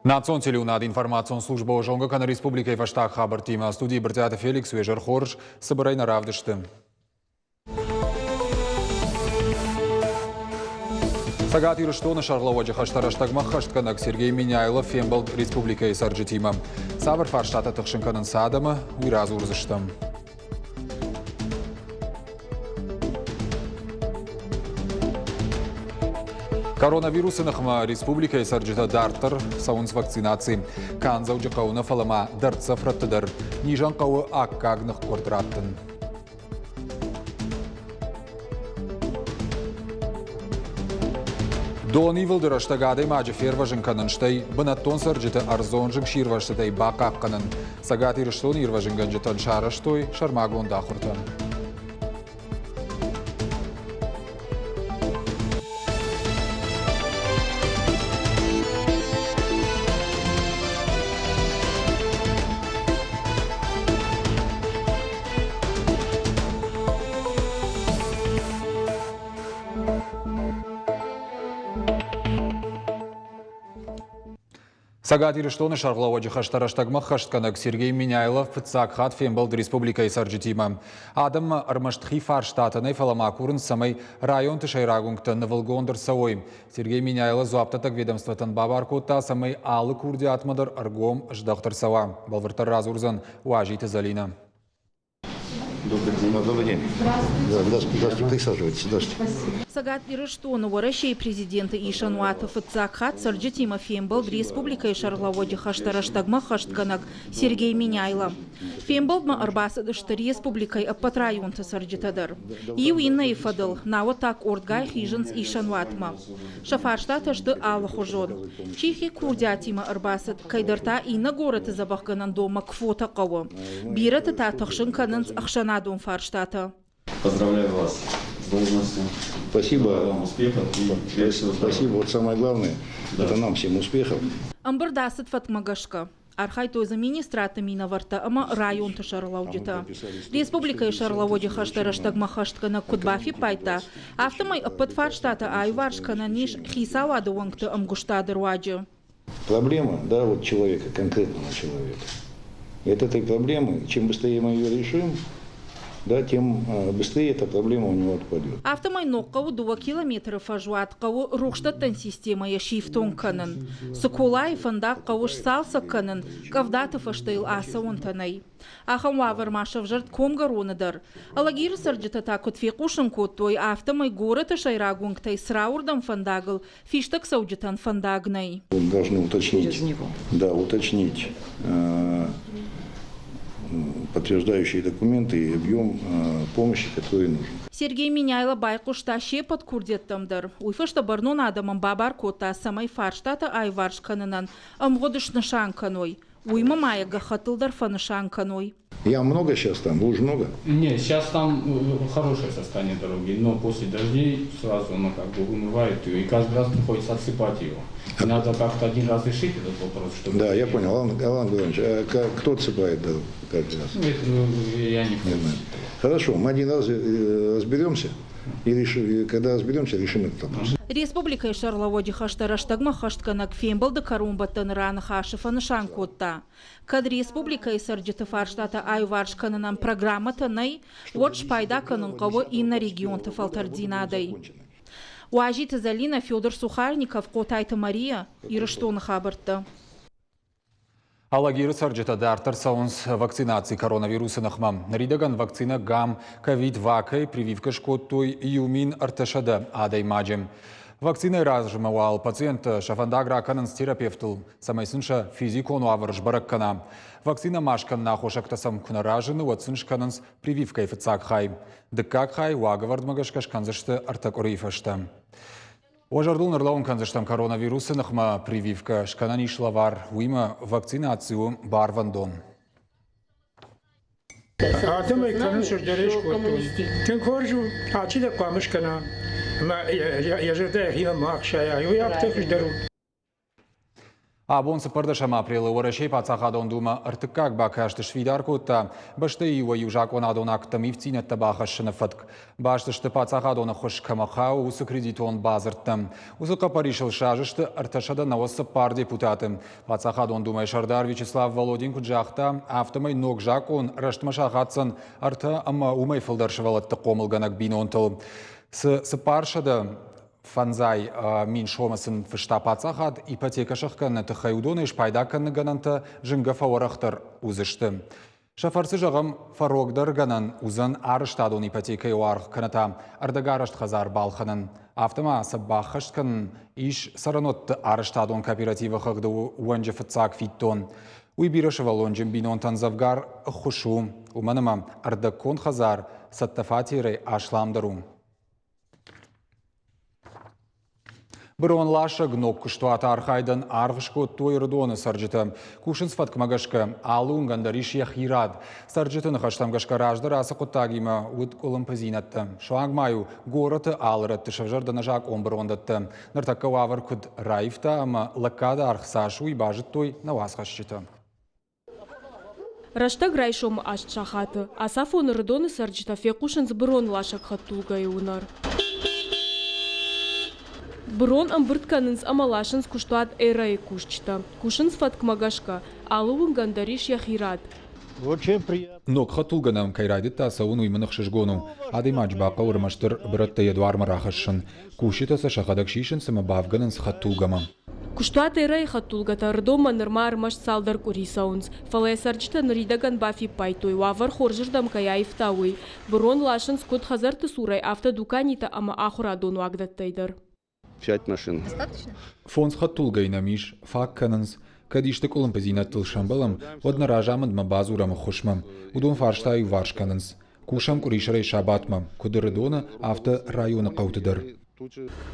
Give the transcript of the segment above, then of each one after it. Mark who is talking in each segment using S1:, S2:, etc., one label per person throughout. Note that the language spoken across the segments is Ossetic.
S1: Национ телеуынады информацион службӕ зонгӕ кӕны республикӕйы фӕстаг хабӕрттимӕ. Студийы Брытъиаты Феликс уе зӕр хорз, цыбырӕй нӕ равдысты. Цӕгат Ирыстоны сӕргълӕууӕджы хӕстӕ рӕстӕгмӕ ххӕстгӕнӕг Сергей Меняйло фембӕлд республикӕйы цӕрджытимӕ. Цавӕр фарстатӕ тыхсын кӕнынц адӕмы, уый радзурдзыстӕм. Коронавирусы ныхмӕ республикӕйы цӕрджытӕ дарддӕр цӕуынц вакцинаци. Канд Дзӕуджыхъӕуы нӕ, фӕлӕ ма дӕрддзӕф рӕтты дӕр. Низӕн хъӕуы аккаг ныхкъуырд раттын. Донивылды рӕстӕг адӕймаджы фервӕзын кӕнын, стӕй бынӕттон цӕрджыты ӕрдзон зынгсирвӕзтытӕй бахъахъхъӕнын. Цӕгат Ирыстоны ирвӕзынгӕнджытӕн сарӕзтой сӕрмагонд ахуыртӕ. Цӕгат Ирыстоны сӕргълӕууӕджы хӕстӕ рӕстӕгмӕ ххӕстгӕнӕг Сергей Меняйло фыццаг хатт фембӕлд республикӕйы цӕрджытимӕ. Адӕммӕ ӕрмӕст хи фарстатӕ нӕй, фӕлӕ ма курынц, цӕмӕй районты сӕйраг уынгтӕ нывылгонд ӕрцӕуой. Сергей Меняйло дзуапдӕттӕг ведомствотӕн бабар кодта, цӕмӕй алы курдиатмӕ дӕр ӕргом здӕхт ӕрцӕуа. Бӕлвырддӕр радзурдзӕн Уазиты Зӕлинӕ.
S2: Добрый день. Добрый день. Здравствуйте. Здравствуйте. Присаживайтесь. Здравствуйте.
S3: Цӕгат Ирыстоны Уӕрӕсейы президенты исӕнуаты фыццаг хатт цӕрджытимӕ фембӕлд республикӕйы сӕргълӕууӕджы хӕстӕ рӕстӕгмӕ ххӕстгӕнӕг Сергей Меняйло. Фембӕлдмӕ ӕрбацыдысты республикӕйы ӕппӕт районты цӕрджытӕ дӕр. Иу иннӕйы фӕдыл, науӕд та къордгай хизынц исӕнуатмӕ. Сӕ фарстатӕ сты алыхуызон. Чи хи курдиатимӕ ӕрбацыд, кӕйдӕр та иннӕ горӕты дзӕбӕхгӕнӕн донмӕ квотӕ хъӕуы. Бирӕты та тыхсын кӕнынц ӕхсӕнадон фарстатӕ.
S4: Поздравляю вас с должностью.
S2: Спасибо.
S4: Вам успехов и
S2: Спасибо. Вот самое главное, да. это нам всем успехов.
S3: Ӕмбырд ацыд фӕткмӕ гӕсгӕ. Архайдтой дзы министрадты минӕвӕрттӕ ӕмӕ районты сӕргълӕуджытӕ. Республикӕйы сӕргълӕууӕджы хӕстӕ рӕстӕгмӕ хӕстгӕнӕг куыд бафиппайдта, афтӕмӕй ӕппӕт фарстатӕ аиуварс кӕнӕн ис хицауады уӕнгты ӕмгуыстады руаджы.
S2: Проблема, да, вот человека, конкретного человека. И от этой проблемы, чем быстрее мы ее решим, да, тем быстрее эта проблема у него отпадет.
S3: Афтӕмӕй Ногхъӕуы дыууӕ километры фӕзуат хъӕуы рухсдӕттӕн системӕйӕ сифтонг кӕнын. Цыколайы фӕндаг хъӕуы сцалцӕг кӕнын, къӕвдаты фӕстӕ йыл ацӕуӕнтӕ нӕй. Ахӕм уавӕр ма сӕвзӕрд Комгӕроны дӕр. Алагиры цӕрджытӕ та куыд фехъусын кодтой, афтӕмӕй горӕты сӕйраг уынгтӕй Црауырдӕм фӕндагыл фистӕгцӕуджытӕн фӕндаг нӕй.
S2: Должны уточнить, да, уточнить подтверждающие документы и объем помощи, который нужен.
S3: Сергей Меняйло байхъуыста се ппӕт курдиӕттӕм дӕр. Уый фӕстӕ бӕрнон адӕмӕн бабар кодта, цӕмӕй фарстатӕ аиуварс кӕнынӕн ӕмгъуыд снысан кӕной. Уыимӕ ма йӕ гӕххӕттыл дӕр фӕнысан кӕной.
S2: Я много сейчас там? Луж много?
S5: Не, сейчас там хорошее состояние дороги, но после дождей сразу оно как бы вымывает ее, и каждый раз приходится отсыпать ее. Надо как-то один раз решить этот вопрос, чтобы...
S2: Да, я понял. Алан, Алан Гурьянович, а кто отсыпает дорогу каждый раз?
S5: Ну, это, ну, я не
S2: не знаю. Хорошо, мы один раз разберемся. И решим, когда разберемся, решим этот вопрос.
S3: Республикӕйы сӕргълӕууӕджы хӕстӕ рӕстӕгмӕ ххӕстгӕнӕг фембӕлды кӕронбӕттӕны раныхасы фӕнысан кодта, кӕд республикӕйы цӕрджыты фарстатӕ аиуварс кӕнынӕн программӕтӕ нӕй, уӕд спайда кӕнын хъӕуы иннӕ регионты фӕлтӕрддзинадӕй. Уазиты Зӕлинӕ, Федор Сухарников, Хъотайты Мария, Ирыстоны хабӕрттӕ.
S1: Алагиры цӕрджытӕ дарддӕр цӕуынц вакцинаци коронавирусы ныхмӕ. Ныридӕгӕн вакцинӕ ГАМ ковид-вакӕй прививкӕ скодтой 1300 адӕймаджы. Вакцинӕйы размӕ уал пациенттӕ сӕ фӕндаг ракӕнынц терапевтыл, цӕмӕй сын сӕ физикон уавӕр сбӕрӕг кӕна. Вакцинӕ ма скӕныны аххосӕгтӕ сӕм куы нӕ разыны, уӕд сын скӕнынц прививкӕйы фыццаг хай. Дыккаг хай уагӕвӕрдмӕ гӕсгӕ скӕндзысты ӕртӕ къуырийы фӕстӕ. Уӕ зӕрдыл ныллӕууын кӕндзыстӕм коронавирусы ныхмӕ прививкӕ скӕнӕн ис лӕвар, уыимӕ вакцинаци у барвӕндон.
S6: Адӕмӕй кӕнын хуыздӕрӕй скодтой. Тынг хорз у, алчидӕр хъуамӕ скӕна ӕмӕ йӕ зӕрдӕ йӕхимӕ ма ӕхсайа, уый афтӕ хуыздӕр у.
S1: Абон 14 апрелы Уӕрӕсейы Паддзахадон Думӕ ӕртыккаг бакасты сфидар кодта бӕстӕйы иуӕй-иу закъонадон акттӕм ивддзинӕдтӕ бахӕссыны фӕтк. Баст сты паддзахадон ӕххуыс кӕмӕ хауы, уыцы кредитон бадзырдтӕм. Уыцы хъӕппӕрисыл сразы сты 394 депутаты. Паддзахадон Думӕйы сӕрдар Вячеслав Володин куыд загъта, афтӕмӕй ног закъон рӕстмӕ сахаддзӕн ӕртӕ ӕмӕ уымӕй фылдӕр сывӕллӕтты хъомылгӕнӕг бинонтыл. Цы 400 Фӕндзай мин сомы сын фыста паддзахад ипотекӕ сӕхгӕныны тыххӕй уыдонӕй спайда кӕныны гӕнӕнтӕ зынгӕ фӕуӕрӕхдӕр уыдзысты. Сӕ фӕрцы, зӕгъӕм, фӕрогдӕргӕнӕн уыдзӕн арӕзтадон ипотекӕйы уаргъ кӕнӕ та ӕрдӕгарӕзт хӕдзар балхӕнын. Афтӕ ма сӕ баххӕст кӕнын ис цӕрӕнуӕтты арӕзтадон кооперативы хыгъды уӕнджы фыццаг фиддон. Уый бирӕсывӕллонджын бинонтӕн дзӕвгар ӕххуыс у, уымӕн ӕмӕ ӕрдӕгконд хӕдзар цӕттӕ фатерӕй асламдӕр у. Быронласӕг ног куыстуаты архайдӕн аргъ скодтой Ӕрыдоны цӕрджытӕ. Кусынц фӕткмӕ гӕсгӕ. Алы уынгӕн дӕр ис йӕхи рад. Цӕрджыты ныхӕстӕм гӕсгӕ раздӕр ацы хъуыддагимӕ уыд къуылымпыдзинӕдтӕ. Суанг ма-иу горӕты алы рӕтты сӕвзӕрд ӕнӕзакъон бырондӕттӕ. Ныртӕккӕ уавӕр куыд раивта ӕмӕ лӕггады аргъ цас у, уый базыдтой нӕ уацхӕсджытӕ.
S7: Рӕстӕг райсомы аст сахаты. Ацафон Ӕрыдоны цӕрджытӕ фехъусынц быронласӕг хӕдтулгӕйы уынӕр. Бырон ӕмбырд кӕнынц ӕмӕ ласынц куыстуат Эра-йы кусджытӕ. Кусынц фӕткмӕ гӕсгӕ. Алы уынгӕн дӕр ис йӕхи рад.
S1: Ног хӕдтулгӕ нӕм кӕй райдыдта цӕуын, уый мын ӕхсызгон у. Адӕймаджы бахъӕуы ӕрмӕстдӕр бырӕттӕ йӕ дуармӕ рахӕссын. Кусджытӕ сӕ сӕхӕдӕг сисынц ӕмӕ бавгӕнынц хӕдтулгӕмӕ.
S7: Куыстуат Эрӕйы хӕдтулгӕтӕ Ӕрыдонмӕ нырма ӕрмӕст цалдӕр къуыри цӕуынц, фӕлӕ йӕ цӕрджытӕ ныридӕгӕн бафиппайдтой, уавӕр хорзырдӕм кӕй аивта, уый. Бырон ласынц куыд хӕдзӕртты цурӕй, афтӕ дуканитӕ ӕмӕ ахуырадон уагдӕттӕй дӕр.
S4: Пять машин.
S1: Фондз хӕдтулгӕйы нӕм ис, фаг кӕнынц. Кӕд исты къуылымпыдзинӕдтыл сӕмбӕлӕм, уӕд нӕ разамындмӕ бадзурӕм ӕххуысмӕ. Уыдон фарста иуварс кӕнынц. Кусӕм къуырисӕрӕй сабатмӕ, куыд Ӕрыдоны, афтӕ районы хъӕуты дӕр.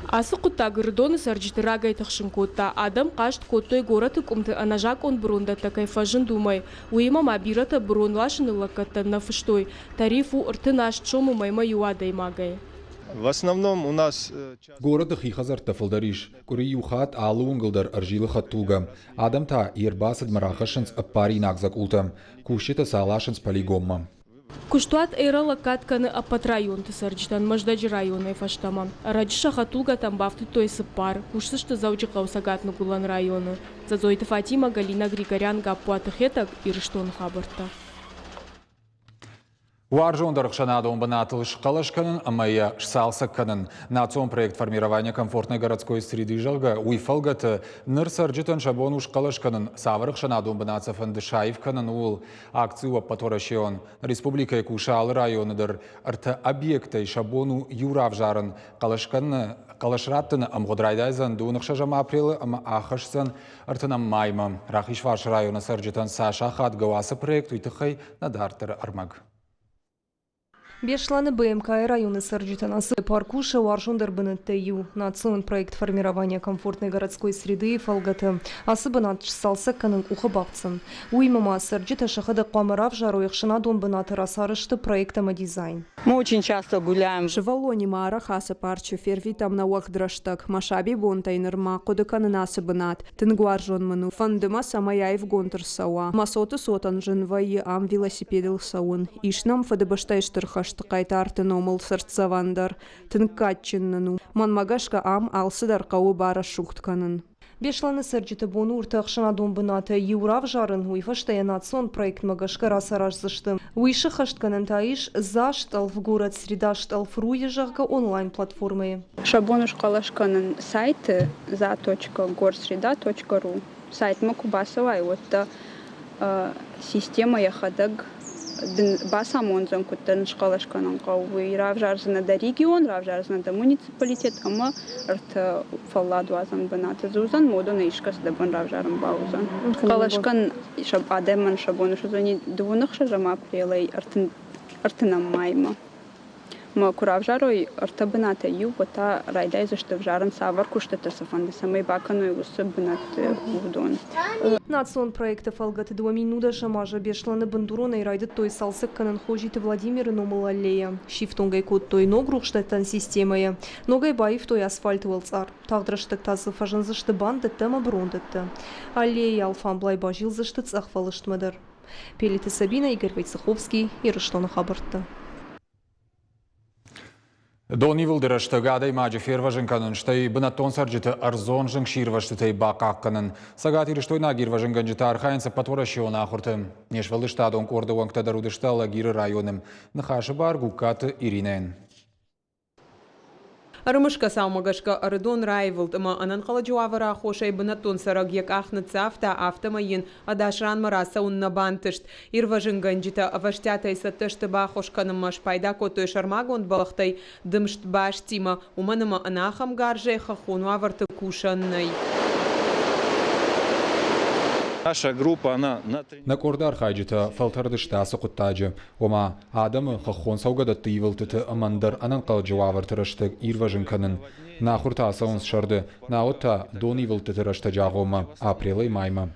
S7: Ацы хъуыддаг Ӕрыдоны цӕрджыты рагӕй тыхсын кодта. Адӕм хъаст кодтой, горӕты къуымты ӕнӕзакъон бырондӕттӕ кӕй фӕзынд, уымӕй. Уыимӕ ма бирӕтӕ бырон ласыны лӕггӕдтӕн нӕ фыстой. Тариф у 38 сомы мӕймӕ иу адӕймагӕй.
S8: В основном у нас
S1: Горӕты хи хӕдзӕрттӕ фылдӕр ис. Къуыри иу хатт алы уынгыл дӕр ӕрзилы хӕдтулгӕ. Адӕм та йе рбацыдмӕ рахӕссынц ӕппаринаг дзӕкъултӕ. Кусджытӕ сӕ аласынц полигонмӕ.
S7: Куыстуат Эра лӕггад кӕны ӕппӕт районты цӕрджытӕн Мӕздӕджы районӕй фӕстӕмӕ. Ӕрӕджы сӕ хӕдтулгӕтӕм бафтыдтой цыппар, кусдзысты Дзӕуджыхъӕуы Цӕгат-Ныгуылӕн районы. Дзӕдзойты Фатимӕ, Галина Григорян, Гаппуаты Хетӕг, Ирыстоны хабӕрттӕ.
S1: Уарзондӕр ӕхсӕнадон бынатыл схъӕлӕс кӕнын ӕмӕ йӕ сцалцӕг кӕнын. Национ проект «Формирование комфортной городской среды», зӕгъгӕ, уый фӕлгӕты ныр цӕрджытӕн сӕ бон у схъӕлӕс кӕнын, цавӕр ӕхсӕнадон бынат сӕ фӕнды саив кӕнын, ууыл. Акци у ӕппӕтуӕрӕсеон. Республикӕйы кусы алы районы дӕр ӕртӕ объектӕй сӕ бон у иу равзарын. Хъӕлӕс раттыны ӕмгъуыд райдайдзӕн 26 апрелы ӕмӕ ахӕсдзӕн 30 маймӕ. Рахизфарсы районы цӕрджытӕн цас ахадгӕ у ацы проект, уый тыххӕй нӕ дарддӕры ӕрмӕг.
S9: Беслӕны БМК-йы районы цӕрджытӕн ацы парк у сӕ уарзондӕр бынӕттӕй иу. Национ проект «Формирование комфортной городской среды»-йы фӕлгӕты ацы бынат сцалцӕг кӕнын къухы бафтдзӕн. Уыимӕ ма цӕрджытӕ сӕхӕдӕг хъуамӕ равзарой ӕхсӕнадон бынаты рацарӕзты проект ӕмӕ дизайн.
S10: Мы очень часто гуляем.
S11: Сывӕллонимӕ арӕх ацы парчы фервитӕм нӕ уӕгъд рӕстӕг. Мӕ сабибонтӕй нырма хъуыды кӕнын ацы бынат. Тынг уарзон мын у. Фӕнды мӕ, цӕмӕй аивгонд ӕрцӕуа. Мӕ цоты цотӕн зын вӕййы ам велосипедыл цӕуын. Ис нӕм Фыдыбӕстӕйы Стыр хӕсты хъайтарты номыл цыртдзӕвӕн дӕр. Тынг кадджын нын у. Мӕнмӕ гӕсгӕ ам алцыдӕр хъӕуы барӕсугъд кӕнын.
S9: Беслӕны цӕрджыты бон у ӕртӕ ӕхсӕнадон бынатӕй иу равзарын, уый фӕстӕ йӕ национ проектмӕ гӕсгӕ рацараздзысты. Уый сӕххӕстгӕнӕн та ис За стъӕлф город среда стъӕлф.ру-йы, зӕгъгӕ, онлайн-платформӕйы.
S12: Сӕ бон схъӕлӕс кӕнын сайты za.горсреда.ру. Сайтмӕ куы бацӕуай, уӕд дӕ системӕ йӕхӕдӕг дын бацамондзӕн, куыд дӕ схъӕлӕс кӕнын хъӕуы, уый. Равзардзынӕ дӕ регион, равзардзынӕ дӕ муниципалитет ӕмӕ ӕртӕ фӕлладуадзӕн бынаты дзы уыдзӕн, уыдонӕй искӕцы дӕ бон равзарын бауыдзӕн. Хъӕлӕс кӕн адӕмӕн сӕ бон суыдзӕни дыууын ӕхсӕзӕм апрелӕй ӕртынӕм маймӕ. Ӕмӕ куы равзарой ӕртӕ бынатӕй иу, уӕд та райдайдзысты ӕвзарын, цавӕр куыстытӕ сӕ фӕнды, цӕмӕй бакӕной уыцы бынӕтты, уыдон.
S9: Национ проекты фӕлгӕты 2019 азы Беслӕны бындуронӕй райдыдтой цалцӕг кӕнын Хозиты Владимиры номыл аллейӕ. Сифтонг ӕй кодтой ног рухсдӕттӕн системӕйӕ, ногӕй баивтой асфальты уӕлцъар. Тагъд рӕстӕг та дзы фӕзындзысты бандӕттӕ ӕмӕ брондӕттӕ. Аллейӕйы алфамблай базилдзысты цъӕх фӕлыстмӕ дӕр. Пелиты Сабинӕ, Игорь Войцеховский, Ирыстоны хабӕрттӕ.
S1: Донивылды рӕстӕг адӕймаджы фервӕзын кӕнын, стӕй бынӕттон цӕрджыты ӕрдзон зынгсирвӕзтытӕй бахъахъхъӕнын. Цӕгатирыстойнаг ирвӕзынгӕнджытӕ архайынц ӕппӕтуӕрӕсеон ахуырты. Не сфӕлдыстадон къорды уӕнгтӕ дӕр уыдысты Алагиры районы. Ныхасы бар Гугкаты Иринӕйӕн.
S10: Ӕрымысгӕ цаумӕ гӕсгӕ Ӕрыдон раивылд ӕмӕ ӕнӕнхъӕлӕджы уавӕры аххосӕй бынӕттон цӕрӕг йӕ къах ныццавта, афтӕмӕй йын ӕдас ранмӕ рацӕуын нӕ бантыст. Ирвӕзынгӕнджытӕ ӕвӕстиатӕй цӕттӕ сты баххуыс кӕнынмӕ, спайда кодтой сӕрмагонд бӕлӕгътӕй дымст бӕстимӕ, уымӕн ӕмӕ ӕнӕ ахӕм гарзӕй хӕххон уавӕрты кусӕн нӕй.
S8: Наша группа, она на
S1: Нӕ къорды архайджытӕ фӕлтӕрд сты ацы хъуыддаджы, ома адӕмы хӕххон цӕугӕдӕтты ивылдтыты ӕмӕ ӕндӕр ӕнӕнхъӕлӕджы уавӕрты рӕстӕг ирвӕзын кӕнын. Нӕ ахуыртӕ ацӕуынц сӕрды, науӕд та донивылдтыты рӕстӕджы агъоммӕ, апрелӕй маймӕ.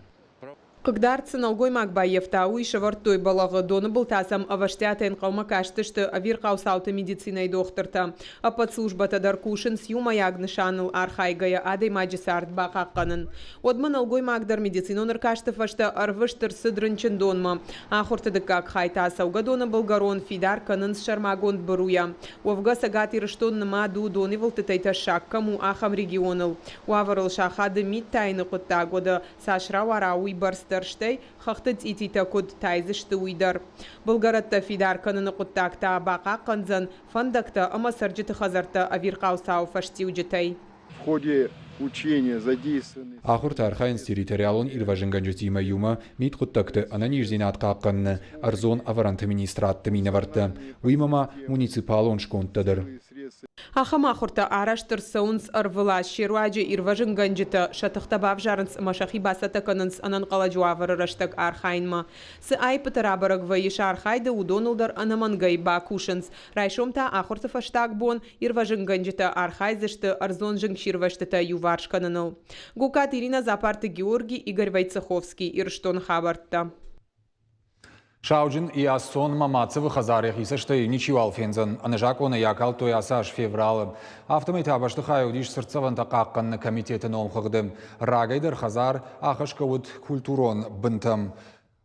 S10: Хъыгдард цы нӕлгоймаг баййӕфта, уый сӕвӕрдтой бӕлӕгъы, доны былтӕ сӕм ӕвӕстиатӕй ӕнхъӕлмӕ кастысты ӕвирхъау цауты медицинӕйы дохтыртӕ. Ӕппӕт службӕтӕ дӕр кусынц иумӕйаг нысаныл архайгӕйӕ адӕймаджы цард бахъахъхъӕнын. Уӕдмӕ нӕлгоймаг дӕр медицинон ӕркасты фӕстӕ ӕрвыст ӕрцыд рынчындонмӕ. Ахуырты дыккаг хай та цӕугӕдоны былгӕрон фидар кӕнынц сӕрмагонд быруйӕ. Уӕвгӕ Цӕгат Ирыстон нымад у донивылдтытӕй тӕссаг кӕм у, ахӕм регионыл. Уавӕрыл сахады мит тайыны хъуыддаг уӕдӕ цас рауара, уый бӕрц дӕр, стӕй хӕхты цъититӕ куыд тайдзысты, уый дӕр. Былгӕрӕттӕ фидар кӕныны хъуыддаг та бахъахъхъӕндзӕн фӕндӕгтӕ ӕмӕ цӕрджыты хӕдзӕрттӕ ӕвирхъау цауы фӕстиуджытӕй.
S13: В ходе учения задействованы.
S1: Ахуырты архайынц территориалон ирвӕзынгӕнджытимӕ иумӕ мидхъуыддӕгты, ӕнӕниздзинад хъахъхъӕныны, ӕрдзон ӕвӕрӕнты министрадты минӕвӕрттӕ, уыимӕ ма муниципалон скондтӕ дӕр.
S10: Ахӕм ахуыртӕ арӕзт ӕрцӕуынц ӕрвылаз. Се руаджы ирвӕзынгӕнджытӕ сӕ тыхтӕ бавзарынц ӕмӕ сӕхи бацӕттӕ кӕнынц ӕнӕнхъӕлӕджы уавӕры рӕстӕг архайынмӕ. Цы аиппытӕ рабӕрӕг вӕййы сӕ архайды, уыдоныл дӕр ӕнӕмӕнгӕй бакусынц. Райсом та ахуырты фӕстаг бон ирвӕзынгӕнджытӕ архайдзысты ӕрдзон зынгсирвӕзтытӕ иуварс кӕныныл. Гукаты Ирина, Дзапарты Георги, Игорь Войцеховский, Ирыстоны хабӕрттӕ.
S1: Сауджын Иасон Мамацевы хӕдзар йӕхи цӕстӕй ничиуал фендзӕн. Ӕнӕзакъонӕй акалдтой ацы аз февралы. Афтӕмӕй та бӕстыхай уыдис цыртдзӕвӕнтӕ хъахъхъӕныны комитеты номхыгъды. Рагӕй дӕр хӕдзар ахӕсгӕ уыд культурон бынтӕм.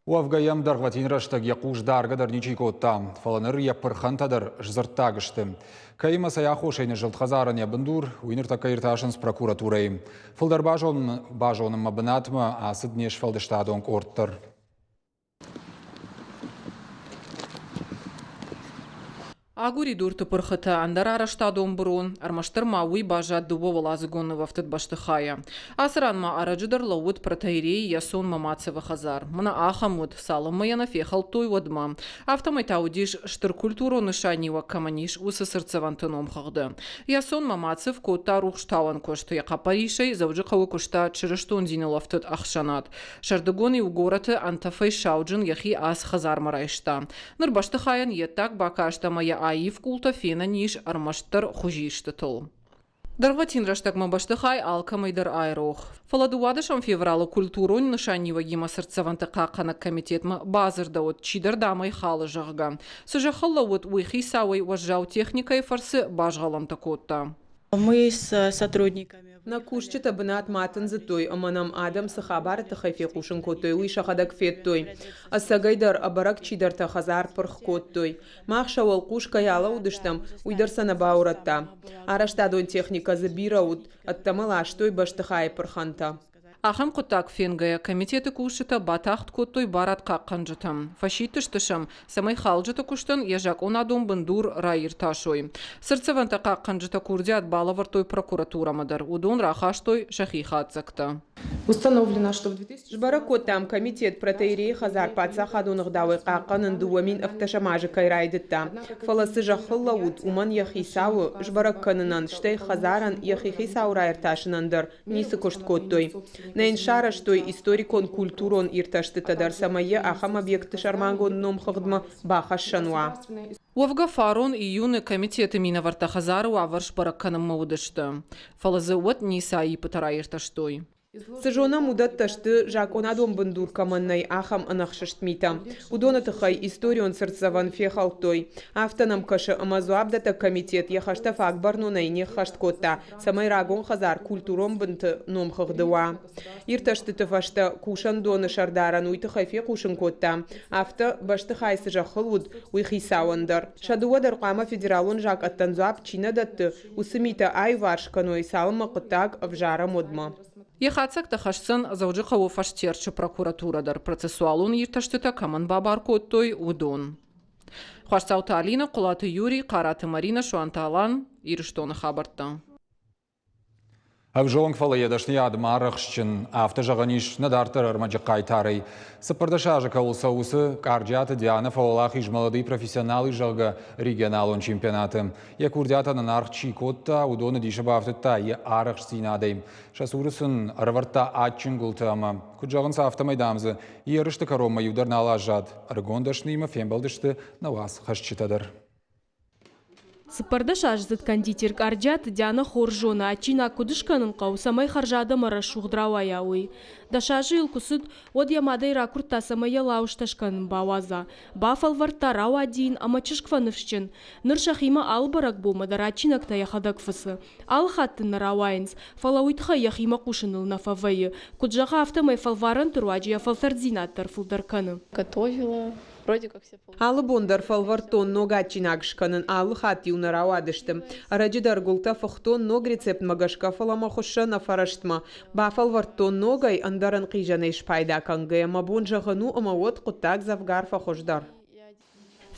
S1: Уӕвгӕ йӕм дӕргъвӕтин рӕстӕг йӕ хъус даргӕ дӕр ничи кодта, фӕлӕ ныр йӕ пырхӕнтӕ дӕр сдзырддаг сты. Кӕимӕ цӕй аххосӕй ныззылд хӕдзарӕн йӕ бындур, уый ныртӕккӕ иртасынц прокуратурӕйы. Фылдӕр базонынмӕ бынатмӕ ацыд не сфӕлдыстадон къорд дӕр.
S14: Агуыридурты пырхытӕ, ӕндӕр арӕзтадон бырон, ӕрмӕстдӕр ма уый баззад дыууӕуӕладзыгон нывӕфтыд бӕстыхайӕ. Ацы ран ма ӕрӕджы дӕр лӕууыд протоиерей Ясон Мамацевы хӕдзар. Мӕнӕ ахӕм уыд, цалынмӕ йӕ нӕ фехӕлдтой, уӕдмӕ. Афтӕмӕй та уыдис, стыр культурон нысаниуӕг кӕмӕн ис, уыцы цыртдзӕвӕнты номхыгъды. Ясон Мамацев кодта рухстауӕн куыст, йӕ хъӕппӕрисӕй Дзӕуджыхъӕуы куыста чырыстон диныл ӕфтыд ӕхсӕнад. Сӕрдыгон-иу горӕты ӕнтӕфӕй сауджын йӕхи ацы хӕдзармӕ райста. Ныр бӕстыхайӕн йе ддаг бакаст ӕмӕ йӕ аив къултӕ фенӕн ис ӕрмӕстдӕр хуызистытыл. Дӕргъвӕтин рӕстӕгмӕ бӕстыхай алкӕмӕй дӕр айрох. Фӕлӕ 12 февралы культурон нысаниуӕгимӕ цыртдзӕвӕнты хъахъхъӕнӕг комитетмӕ бадзырдӕуыд, чидӕр дам ӕй халы, зӕгъгӕ. Цы зӕххыл лӕууыд, уый хицауӕй уӕззау техникӕйы фӕрцы базгъӕлӕнтӕ кодта.
S15: Мы с сотрудниками
S10: Нӕ кусджытӕ бынатмӕ атындзыдтой ӕмӕ нӕм адӕм цы хабары тыххӕй фехъусын кодтой, уый сӕхӕдӕг федтой. Ӕцӕгӕйдӕр, ӕбӕрӕг чидӕртӕ хӕдзар пырх кодтой. Мах сӕ уӕлхъус кӕй алӕууыдыстӕм, уый дӕр сӕ нӕ баурӕдта. Арӕзтадон техникӕ дзы бирӕ уыд, ӕддӕмӕ ластой бӕстыхайы пырхӕнтӕ.
S14: Ахӕм хъуыддаг фенгӕйӕ, комитеты кусджытӕ батагъд кодтой барадхъахъхъӕнджытӕм. Фӕсидтысты сӕм, цӕмӕй халджыты куыстӕн йӕ закъонадон бындур раиртасой. Цыртдзӕвӕнтӕ хъахъхъӕнджытӕ курдиат балӕвӕрдтой прокуратурӕмӕ дӕр, уыдон рахастой сӕхи хатдзӕгтӕ.
S10: Установлено, что в 2000 Сбӕрӕг кодтам, комитет протоиерейы хӕдзар паддзахадон ӕгъдауӕй хъахъхъӕнын 2017 азы кӕй райдыдта. Фӕлӕ цы зӕххыл лӕууыд, уымӕн йӕ хицауы сбӕрӕг кӕнынӕн, стӕй хӕдзарӕн йӕхи хицау раиртасынӕн дӕр ницы куыст кодтой. Нӕ йын сарӕзтой историкон-культурон иртӕстытӕ дӕр, цӕмӕй йӕ ахӕм объектты сӕрмагонд номхыгъдмӕ бахӕссӕн уа.
S14: Уӕвгӕ фарон июны комитеты минӕвӕрттӕ хӕдзары уавӕр сбӕрӕг кӕнынмӕ уыдысты, фӕлӕ дзы уӕд ницы аиппытӕ раиртӕстой.
S10: Цы зонӕм, уыдӕттӕ сты, закъонадон бындур кӕмӕн нӕй, ахӕм ӕнӕхсыст митӕ. Уыдоны тыххӕй историон цыртдзӕвӕн фехӕлдтой. Афтӕ нӕм кӕсы, ӕмӕ дзуапдӕттӕг комитет йӕ хӕстӕ фаг бӕрнонӕй не ххӕст кодта, цӕмӕй рагон хӕдзар культурон бынты номхыгъды уа. Иртӕстыты фӕстӕ кусӕндоны сӕрдарӕн уый тыххӕй фехъусын кодта, афтӕ бӕстыхай цы зӕххыл уыд, уый хицауӕн дӕр. Сӕ дыууӕ дӕр хъуамӕ федералон закъӕттӕн дзуапп чи нӕ дӕтты, уыцы митӕ аиуварс кӕной, цалынмӕ хъуыддаг ӕвзарӕм, уӕдмӕ.
S14: Йӕ хатдзӕгтӕ хӕсдзӕн Дзӕуджыхъӕуы Фӕстерчы прокуратурӕ дӕр, процессуалон иртӕстытӕ кӕмӕн бабар кодтой, уыдон. Хуасдзауты Алинӕ, Хъуылаты Юрий, Хъараты Маринӕ, Суанты Алан, Ирыстоны хабӕрттӕ.
S1: Ӕвзонг, фӕлӕ йӕ дӕсныйадмӕ арӕхстджын, афтӕ зӕгъӕн ис нӕ дарддӕр ӕрмӕджы хъайтарӕй. 14 азы кӕуыл цӕуы, уыцы Къарджиаты Дианӕ фӕуӕлахиз Молодые профессионалы, зӕгъгӕ, регионалон чемпионаты. Йӕ курдиатӕн ын аргъ чи кодта, уыдоны дисы бафтыдта йӕ арӕхстдзинадӕй. Сӕ цуры сын ӕрӕвӕрдта адджын гуылтӕ ӕмӕ, куыд зӕгъынц, афтӕмӕй, дам дзы ерысты кӕронмӕ иу дӕр нал аззад. Ӕрыгон дӕсныимӕ фембӕлдысты нӕ уацхӕсджытӕ дӕр.
S7: 14-аздзыд кондитер Къарджиаты Дианӕ хорз зоны, адджинаг куыд скӕнын хъӕуы, цӕмӕй хӕрзад ӕмӕ рӕсугъд рауайа, уый. 10 азы йыл куы цыд, уӕд йӕ мадӕй ракуырдта, цӕмӕй йӕ лауызтӕ скӕнын бауадза. Бафӕлвӕрдта, рауади йын ӕмӕ чызг фӕныфсджын. Ныр сӕхимӕ алы бӕрӕгбонмӕ дӕр адджинӕгтӕ йӕхӕдӕг фыцы. Алы хатт ын нӕ рауайынц, фӕлӕ уый тыххӕй йӕхимӕ хъусыныл нӕ фӕвӕййы. Куыд зӕгъы, афтӕмӕй фӕлварӕнты руаджы йӕ фӕлтӕрддзинад дӕр фылдӕр кӕны.
S15: Готовила, вроде как все
S10: Алы бон дӕр фӕлвӕрдтон ног адджинаг скӕнын, алы хатт-иу нӕ рауадысты. Ӕрӕджы дӕр гуылтӕ фыхтон ног рецептмӕ гӕсгӕ, фӕлӕ мӕ хуыссӕ нӕ фӕрӕстмӕ. Бафӕлвӕрдтон ногӕй, ӕндӕр ӕнхъизӕнӕй спайда кӕнгӕйӕ, мӕ бон зӕгъын у, ӕмӕ уӕд хъуыддаг дзӕвгар фӕхуыздӕр.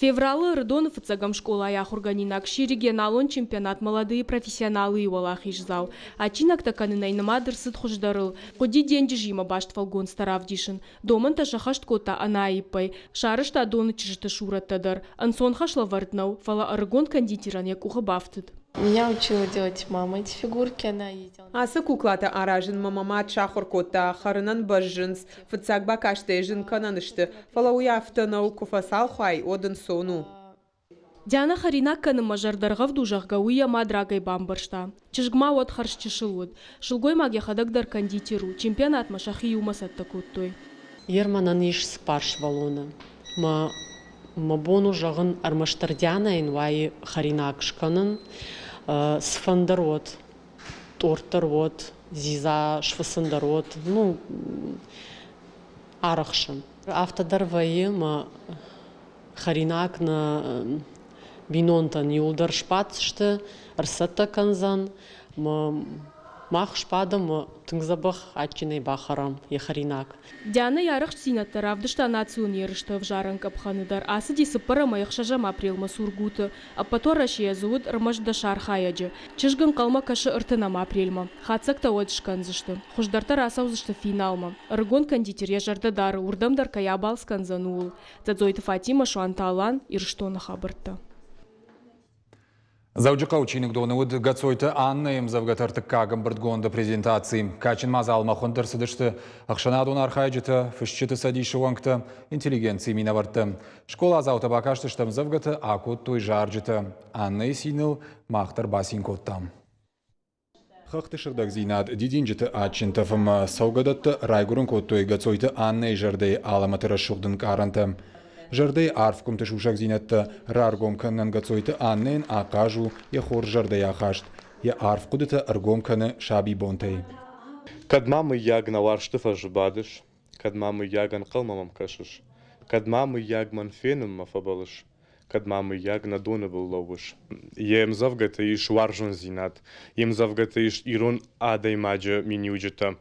S7: Февралы Ӕрыдоны фыццӕгӕм скъолайы ахуыргӕнинаг сси регионалон чемпионат «Молодые профессионалы»-йы уӕлахиздзау. Адджинӕгтӕ кӕнынӕй нымад ӕрцыд хуыздӕрыл. Хъуыди денджызимӕ баст фӕлгонцтӕ равдисын. Домӕнтӕ сӕххӕст кодта ӕнӕаиппӕй. Сарӕзта доны чызджыты сурӕттӕ дӕр. Ӕнцон хӕслӕвӕрд нӕу, фӕлӕ ӕрыгон кондитерӕн йӕ къухы бафтыд.
S15: Меня учила делать мама эти фигурки, она ездила.
S10: Ацы куклатӕ аразынмӕ мӕ мад сахуыр кодта, хӕрынӕн бӕззынц. Фыццаг бакастӕй зын кӕнӕн сты, фӕлӕ уый афтӕ нӕу, куы фӕцалх уай, уӕд ӕнцон у.
S7: Дианӕ хӕринаг кӕнынмӕ зӕрдӕргъӕвд у, зӕгъгӕ, уый йӕ мад рагӕй бамбӕрста. Чызг ма уӕд хӕрз чысыл уыд. Сылгоймаг йӕхӕдӕг дӕр кондитер у, чемпионатмӕ сӕхи иумӕ цӕттӕ кодтой.
S16: Ерманӕн ис цыппар сывӕллоны. Мӕ мӕ бон у зӕгъын, ӕрмӕстдӕр Дианӕйӕн уайы хӕринаг скӕнын. Цыфӕнды уӕд, торт дӕр уӕд, дзидза сфыцын дӕр уӕд, ну, арӕхсын. Афтӕ дӕр вӕййы, мӕ хӕринаг нӕ бинонтӕн иуылдӕр сбаддзысты, ӕрцӕттӕ кӕндзӕн. Мах сбадӕм тынг дзӕбӕх адджынӕй бахӕрӕм йӕ хӕринаг.
S7: Дианӕ йӕ арӕхстдзинӕдтӕ равдыста национ ерысты ӕвзарӕн къӕпхӕны дӕр. Ацыди цыппӕрӕм ӕмӕ ӕхсӕзӕм апрелмӕ Сургуты. Ӕппӕтуӕрӕсейӕ дзы уыд ӕрмӕст 10 архайӕджы. Чызг ӕнхъӕлмӕ кӕсы ӕртынӕм апрельмӕ. Хатдзӕгтӕ уӕд скӕндзысты. Хуыздӕртӕ рацӕудзысты финалмӕ. Ӕрыгон кондитер йӕ зӕрдӕ дары, уырдӕм дӕр кӕй абалц кӕндзӕн, ууыл. Дзӕдзойты Фатимӕ, Суанты Алан, Ирыстоны хабӕрттӕ.
S1: Дзӕуджыхъӕуы чиныгдоны уыд Гӕцойты Аннӕйы ӕмдзӕвгӕты ӕртыккаг ӕмбырдгонды презентаци. Кадджын мадзалмӕ хуынд ӕрцыдысты ӕхсӕнадон архайджытӕ, фысджыты цӕдисы уӕнгтӕ, интеллигенцийы минӕвӕрттӕ. Скъоладзаутӕ бакастысты ӕмдзӕвгӕтӕ, акодтой зарджытӕ. Аннӕйы циныл мах дӕр бацин кодтам. Хӕхты сыгъдӕгдзинад, дидинджыты адджын тӕф ӕмӕ цӕугӕдӕттӕ райгуырын кодтой Гӕцойты Аннӕйы зӕрдӕйы алӕмӕты рӕсугъд ӕнкъарӕнтӕ. Зӕрдӕйы арф къуымты сусӕгдзинӕдтӕ раргом кӕнынӕн Гӕцойты Аннӕйӕн ахъаз у йӕ хорз зӕрдӕйы ахаст, йӕ арф хъуыдытӕ ӕргом кӕны сабибонтӕй.
S17: Кӕд ма мыййаг нӕ уарзты фӕзы бадыс, Кӕд ма мыййаг ӕнхъӕлмӕ мӕм кӕсыс, Кӕд ма мыййаг мӕн фенынмӕ фӕбӕллыс, Кӕд ма мыййаг нӕ доны был лӕууыс. Йе мдзӕвгӕты ис уарзондзинад, йе мдзӕвгӕты ис ирон адӕймаджы миниуджытӕ.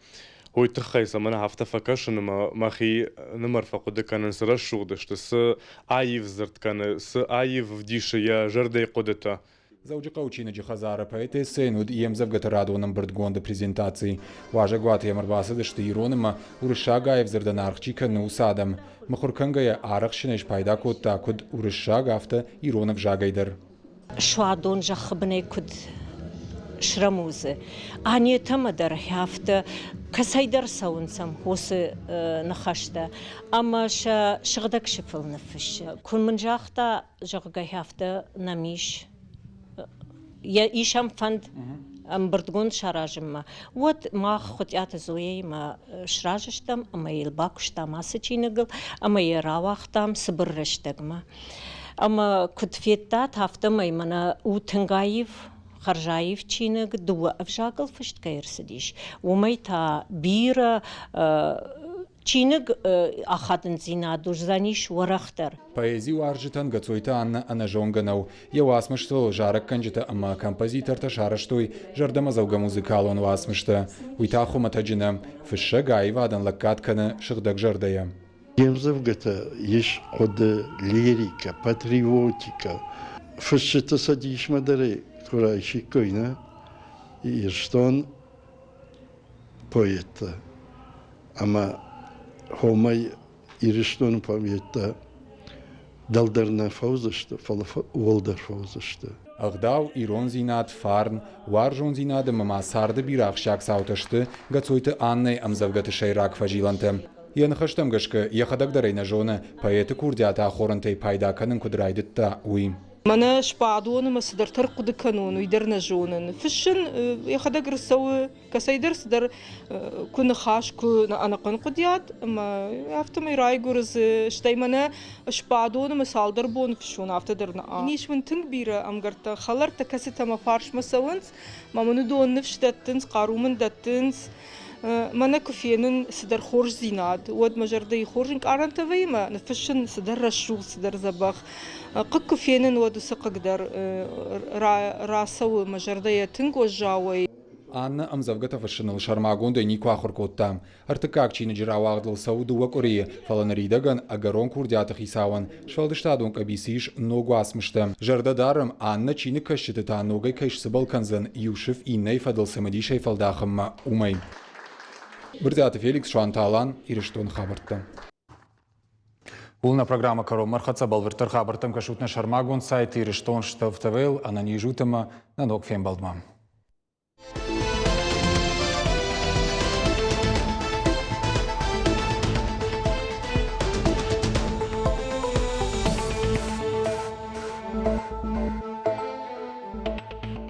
S17: Уый тыххӕй цӕмӕн афтӕ фӕкӕсын ӕмӕ мӕхи нымӕр фӕхъуыды кӕнын, цы рӕсугъд сты, цы аив дзырд кӕны, цы аив вдисы йӕ зӕрдӕйы хъуыдытӕ.
S1: Дзӕуджыхъӕуы чиныджы хӕдзары поэтессӕйӕн уыд йе мдзӕвгӕты радон ӕмбырдгонды презентаци. Уазӕгуаты йӕм ӕрбацыдысты ирон ӕмӕ уырыссаг аив дзырдӕн аргъ чи кӕны, уыцы адӕм. Мыхуыр кӕнгӕйӕ арӕхстджынӕй спайда кодта куыд уырыссаг, афтӕ ирон ӕвзагӕй дӕр.
S18: Суадон зӕххы бынӕй куыд срӕмудзы, Анетӕмӕ дӕр афтӕ кӕцӕйдӕр цӕуынц ӕм уыцы ныхӕстӕ ӕмӕ сӕ сыгъдӕг сыфыл ныффыссы. Куы мын загъта, зӕгъгӕ, афтӕ нӕм ис, ис ӕм фӕнд ӕмбырдгонд саразынмӕ, уӕд мах Хуытъиаты Зояимӕ сразы стӕм ӕмӕ йыл бакуыстам ацы чиныгыл ӕмӕ йӕ рауагътам цыбыр рӕстӕгмӕ. Ӕмӕ куыд федтат, афтӕмӕй мӕнӕ у тынг аив, хӕрзаив чиныг, дыууӕ ӕвзагыл фыст кӕй ӕрцыдис, уымӕй та бирӕ чиныг ахадындзинад уыдзӕнис уӕрӕхдӕр.
S1: Поэзи уарзджытӕн Гоцойты Аннӕ ӕнӕзонгӕ нӕу. Йӕ уацмыстыл зарӕггӕнджытӕ ӕмӕ композитортӕ сарӕзтой зӕрдӕмӕдзӕугӕ музыкалон уацмыстӕ. Уый та хуымӕтӕджы нӕ, фыссӕг аивадӕн лӕггад кӕны сыгъдӕг зӕрдӕйӕ.
S19: Йе мдзӕвгӕтӕ ис хъуыды, лирикӕ, патриотикӕ. Фысджыты цӕдисмӕ дӕр ӕй куы райсиккой, нӕ Ирыстон поэттӕ ӕмӕ хомӕй Ирыстоны поэттӕ дӕлдӕр нӕ фӕуыдзысты, фӕлӕ уӕлдӕр фӕуыдзысты.
S1: Ӕгъдау, ирондзинад, фарн, уарзондзинад ӕмӕ ма царды бирӕ ахсджиаг цаутӕ сты Гоцойты Аннӕйы ӕмдзӕвгӕты сӕйраг фӕзилӕнтӕ. Йӕ ныхӕстӕм гӕсгӕ, йӕхӕдӕг дӕр ӕй нӕ зоны, поэты курдиаты ахорӕнтӕй пайда кӕнын куыд райдыдта, уый.
S20: Мӕнӕ сбадон ӕмӕ цыдӕртӕ ӕрхъуыды кӕнон, уый дӕр нӕ зонын. Фыссын йӕхӕдӕг ӕрцӕуы кӕцӕйдӕр цыдӕр куы ныхас, куы ӕнӕхъӕн хъуыдиад, ӕмӕ афтӕмӕй райгуыры дзы. Стӕй мӕнӕ сбадон ӕмӕ цалдӕр боны фыссон, афтӕ дӕр нӕ. Ис мын тынг бирӕ ӕмгӕрттӕ, хӕлӕрттӕ, кӕцытӕ мӕ фарсмӕ цӕуынц, мӕ мын уыдон ныфс дӕттынц, хъару мын дӕттынц. Мӕнӕ куы фенын цыдӕр хорздзинад, уӕд мӕ зӕрдӕйы хорз ӕнкъарӕнтӕ вӕййы ӕмӕ ныффыссын цыдӕр рӕсугъд, цыдӕр дзӕбӕх. Хъыг куы фенын, уӕд уыцы хъыг дӕр рацӕуы мӕ зӕрдӕйӕ тынг уӕззауӕй.
S1: Аннӕ ӕмдзӕвгӕтӕ фыссыныл сӕрмагондӕй никуы ахуыр кодта. Ӕртыккаг чиныджы рауагъдыл цӕуы дыууӕ къуырийы, фӕлӕ ныридӕгӕн ӕгӕрон курдиаты хицауӕн сфӕлдыстадон къӕбицы ис ног уацмыстӕ. Зӕрдӕ дарӕм, Аннӕ чиныгкӕсджыты та ногӕй кӕй сцыбӕл кӕндзӕн иу сыф иннӕйы фӕдыл цымыдисӕй фӕлдахынмӕ, уымӕй. Брытъиаты Феликс, Суанты Алан, Ирыстоны хабӕрттӕ. Ууыл нӕ программӕ кӕронмӕ ӕрхӕццӕ бӕлвырддӕр хабӕрттӕм кӕсут нӕ сӕрмагонд сайт Ирыстон ТВ-ыл ӕнӕниз ут ӕмӕ нӕ ног фембӕлдмӕ.